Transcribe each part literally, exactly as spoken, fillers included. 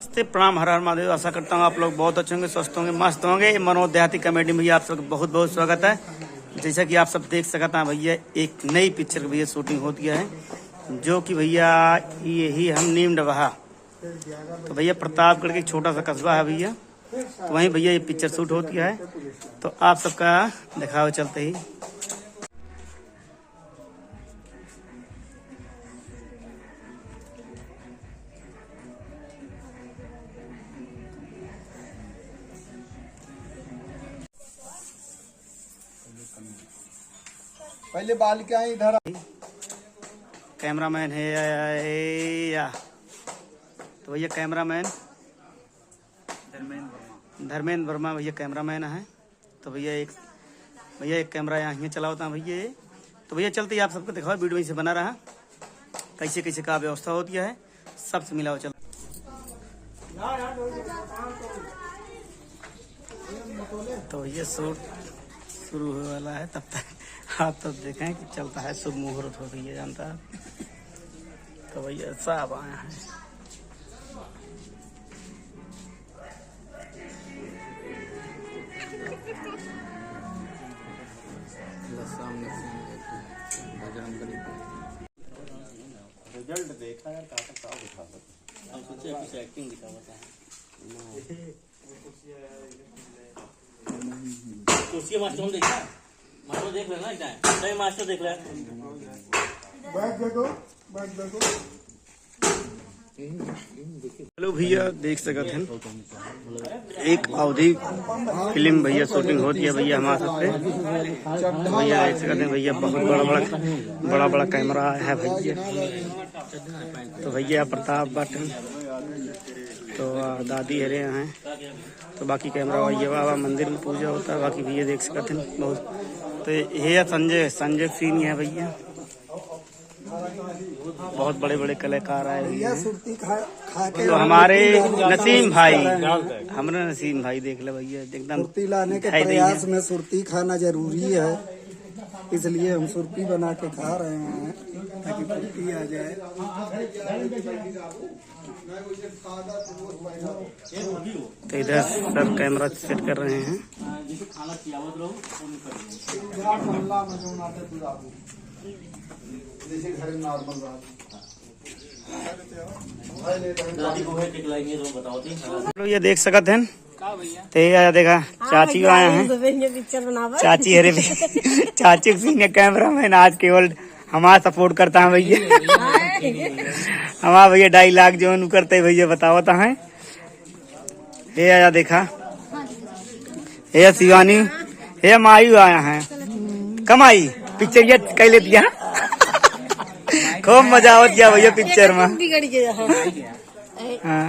नमस्ते, प्रणाम, हर हर महादेव। आशा करता हूँ आप लोग बहुत अच्छे होंगे, स्वस्थ होंगे, मस्त होंगे। मनोज देहाती comedy में भैया आप सबका बहुत बहुत स्वागत है। जैसा कि आप सब देख सकत हैं भैया, एक नई picture की भैया shooting होती है, जो कि भैया यही हम नीम डबहा, तो भैया प्रतापगढ़ के एक छोटा सा कस्बा है भैया, तो वहीं भैया ये picture shoot होती है। तो आप सबका दिखाओ चलते ही। पहले बाल के आए इधर। Cameraman है या, या, या। तो भैया cameraman धर्मेंद्र वर्मा। धर्मेंद्र वर्मा भैया cameraman है। तो भैया एक, भैया एक camera यहाँ चलावता है भैया ये। तो भैया चलते ही आप सबको दिखाओ, video में से बना रहा, कैसे कैसे का व्यवस्था होती है, सबसे मिलाओ चल। तो भैया shoot शुरू होने वाला है, तब तक आप तब देखें कि चलता है शुभ मुहूर्त हो भैया, जानता है। तो भैया सब आए हैं। बजरंग बली। Result देखा यार, कहाँ तक का दिखा सकते। हम सोचे कुछ acting दिखावत है। कुर्सी मास्टर हम देखा, मास्टर देख लेना एक time, सही मास्टर देख ले। बैठ जा तो, बैठ जा तो। Hello भैया, देख सकत हैं एक अवधी film भैया shooting होती है भैया हमारे साथ पे। भैया देख सकत हैं भैया बहुत बड़ा बड़ा, बड़ा बड़ा camera है भैया। तो भैया प्रताप बाटे, तो आ, दादी हरे हैं, तो बाकी camera भैया बाबा मंदिर में पूजा होता है। बाकी भैया देख सकत हैं बहुत, तो ये है संजय, संजय scene है भैया। बहुत बड़े बड़े कलाकार आए हुए भैया हैं। सुरती खा, खा के तो हमारे नसीम भाई, हमारे नसीम भाई देख ले भैया, एकदम सुरती लाने के प्रयास में सुरती खाना जरूरी है, इसलिए हम सुरती बना के खा रहे हैं ताकि फुर्ती आ जाए। तो इधर सर camera set कर रहे हैं। आप लोग ये देख सकत हैं, ते या देखा, हाँ चाची भैया, आया है। चाची हरे भी, चाची के scene cameraman आज केवल हमारा support करता है भैया। हमारा भैया dialogue जो उन करते हैं भैया बतावत हैं। हे आया देखा, हे शिवानी, हे माई आया है। कमाई picture ये कह लेती है। खूब मजा आवत गया भैया picture में। बिगड़ गया है। हाँ।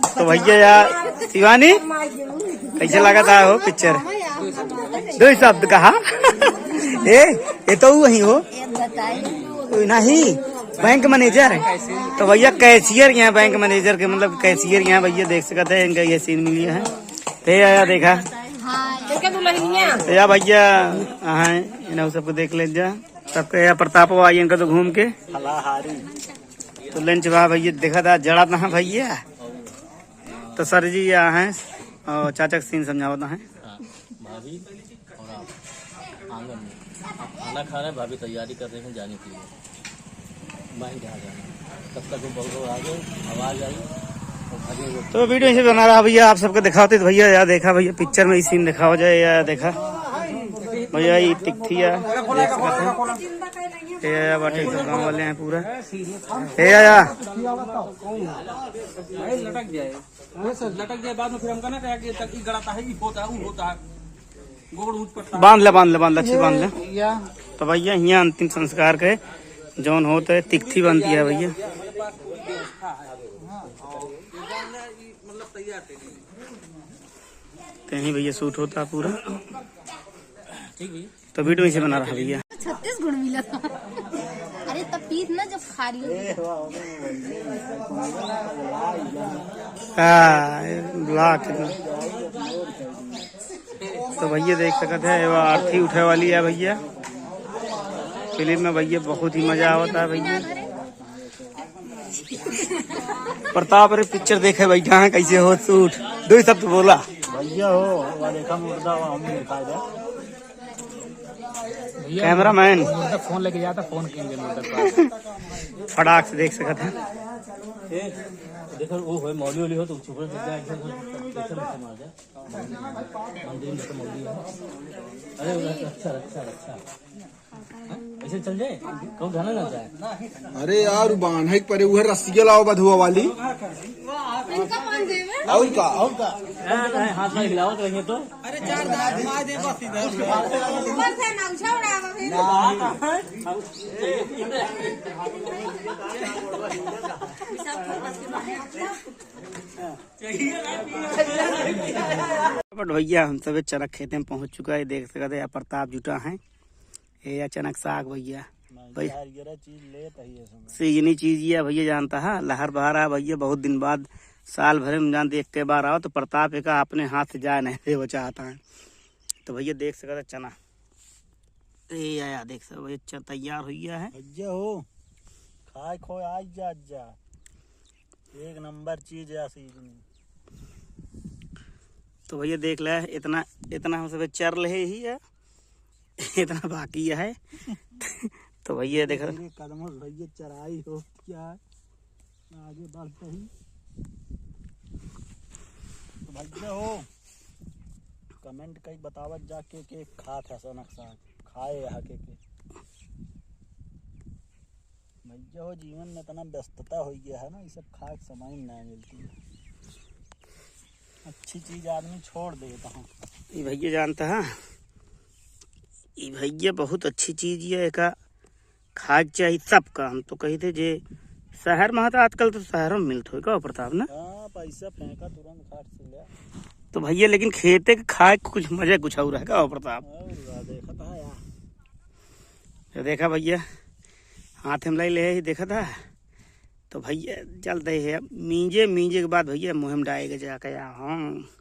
तो भैया यार, शिवानी, कैसे लगा था हो picture? दो ही शब्द कहा। ए, ये तो वही हो। नहीं, bank manager। तो भैया cashier यहाँ, bank manager के मतलब cashier यहाँ भैया देख सकते हैं, इनका ये scene मिली है। ते आया देखा। तो या भैया, हाँ, इन्हें सबको देख ले जा। सबके या प्रताप आई इनका तो घूम के। तो lunch बा भैया, देखा था जड़ा ना भैया। तो सर जी यहाँ हैं और चाचा के scene समझावत हैं। हाँ, भाभी और आप आंगन में, आप खाना खा रहे हैं, भाभी तैयारी कर रही हैं जाने के लिए। मैं यहाँ जाना, तब तक वो बगल आ गए, आवाज आई और भाभी वो तो video इसे बना रहा भैया, आप सबको दिखाते तो भैया, या देखा भैया picture में ही scene दिखावा जाए, या देखा भैया ये तिकथिया देख सकते हैं। ये आया बाटे सब गाँव वाले हैं पूरा। ये आया। लटक जाए, लटक जाए, बाद में फिर हमका ना कहा कि तक ई गड़ाता है, ई होता है, ऊ होता है, गोड़ ऊँच पड़ता है। बांध ले, बांध ले, बांध ले, अच्छी बांध ले। तो भैया हियाँ अंतिम संस्कार के जौन होत है, तिकथी बनती है भैया। ते ही भैया shoot होता है पूरा। ठीक भैया। तो video इसे बना रहा भैया। छत्तीस गुण मिला था। अरे तब पीत ना जब खा रही हो। हाँ, block। तो भैया देख सकते हैं, ये आरती उठे वाली है भैया। Film में भैया बहुत ही मजा आवता है भैया। प्रताप रे पिक्चर देखे बैठा है, कैसे हो शूट? दो ही शब्द बोला। भैया हो, वो देखा मुर्दा, वो हम नहीं खाए थे। भैया, कैमरामैन। मुर्दा फोन लेके जाता, फोन किंगे मुर्दा के पास। फटाक से देख सकत है। ए, देखो, वो होए, मौली वौली हो तो छुपड़ से जाए, इधर, इधर, इधर मत मार दे। मंदिर में तो मौली है। अरे, रक्षा, रक्षा, रक्षा। ऐसे चल जाए, कहूँ जाना ना जाए। अरे यार, बान्हे के परे उहे रस्सिया लाओ बधुआ वाली। इनका मान देवे। और का, और का? नहीं, नहीं, हाथ में हिलावत रहिए तो। अरे चार दांत घुमा दे बस इधर। बस है ना, उछाल रहा है। बट भैया, हम सब चरक खेते में पहुँच चुका है, देख सकते हैं, प्रताप जुटा है। ये अचानक से आग भैया। भाई, यार, ये रहा चीज लेत है ये समय। सीजनी चीज ये भैया जानता है, लहर बहर आ भैया, बहुत दिन बाद, साल भर में जानते एक के बार आओ, तो प्रताप एक अपने हाथ से जाए नहीं दे, वो चाहता है। तो भैया देख सकते हैं चना, ये आया देख सकते भैया, च-, तैयार हो गया है। भैया हो, खाए खोए आज जा, आज जा। एक नंबर चीज है सीजनी। तो भैया देख ले, इतना, इतना हम सब चर ले ही है, इतना बाकी है। तो भैया देख ले। मेरे कदमों से भैया चराई होती है, आगे बढ़ते ही। तो भैया हो, कमेंट कई बतावत जा के, के खात है सनक साग, खाए यहाँ के, के। भैया हो, जीवन में इतना व्यस्तता हो गया है ना, ये सब खाए के समय ही ना मिलती है। अच्छी चीज आदमी छोड़ देता हूँ। ये भैया जानता है, ये भैया बहुत अच्छी चीज ये एका खाए के चाहिए सबका। हम तो कही थे जे शहर में है तो आजकल तो शहरों में मिलत होई का प्रताप ना? हाँ, पैसा फेंका तुरंत खाट से ले। तो भैया लेकिन खेते के खाए के कुछ मजा कुछ और है का प्रताप? और का देखत है यार। तो देखा भैया, हाथ में ले ले ही देखत है। तो भैया चलते हैं अब मींजे, मींजे के बाद भैया मुँह में डाल के जाके आ, हाँ।